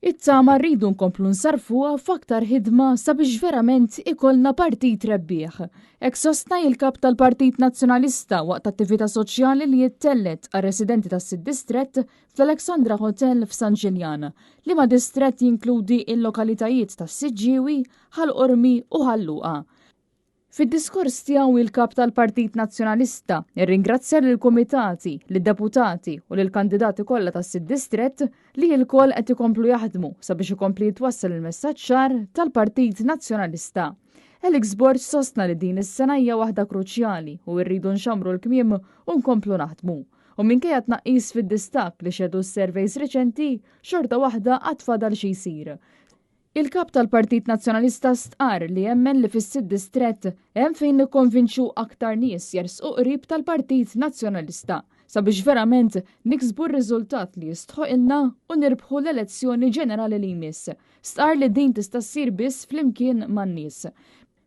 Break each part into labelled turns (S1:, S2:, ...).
S1: It-tama rridu nkomplu nsarrfuha f'aktar ħidma sabiex verament ikollna partit rebbieħ. Hekk sostna il-Kap tal-Partit Nazzjonalista waqt attività soċjali li ttellgħet għar-residenti tas-sitt distrett fl-Alexandra Hotel f'San Ġiljan, liema distrett jinkludi l-lokalitajiet tas-Siġġiewi, Ħal Qormi u Ħal Luqa. Fid-diskors tiegħu il-Kap tal-Partit Nazzjonalista rringrazzja lill-kumitati, lid-deputati u lill-kandidati kollha tas-sitt distrett li lkoll qed ikomplu jaħdmu sabiex ikompli jitwassal il-messaġġ ċar tal-Partit Nazzjonalista. Alex Borg sostna li din is-sena hija waħda kruċjali u rridu nxammru l-kmiem u nkomplu naħdmu. U minkejja tnaqqis fid-distakk li xehdu s-surveys riċenti, xorta waħda għad fadal xi jsir. Il-Kap tal-Partit Nazzjonalista stqarr li jemmen li fis-sitt distrett hemm fejn nikkonvinċu aktar nies jersqu qrib tal-Partit Nazzjonalista sabiex verament niksbu r-riżultat li jistħoqilna u nirbħu l-elezzjoni ġenerali li jmiss. Stqarr li din tista' ssir biss flimkien man-nies.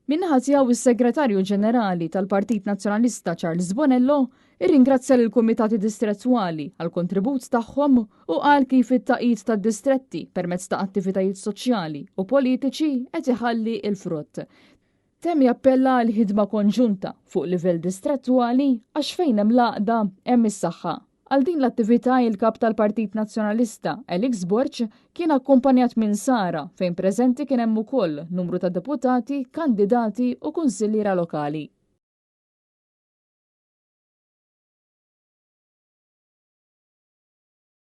S1: Min-naħa tiegħu is-Segretarju Ġenerali tal-Partit Nazzjonalista Charles Bonello irringrazzja lill-kumitati distrettwali għall-kontribut tagħhom u qal kif it-tagħqid tad-distretti permezz ta' attivitajiet soċjali u politiċi qed iħalli l-frott. Temm jappella għal ħidma konġunta fuq livell distrettwali għax fejn hemm l-għaqda hemm is-saħħa. Għal din l-attività il-Kap tal-Partit Nazzjonalista, Alex Borg, kien akkumpanjat minn Sara fejn preżenti kien hemm ukoll numru ta' deputati, kandidati u kunsilliera lokali.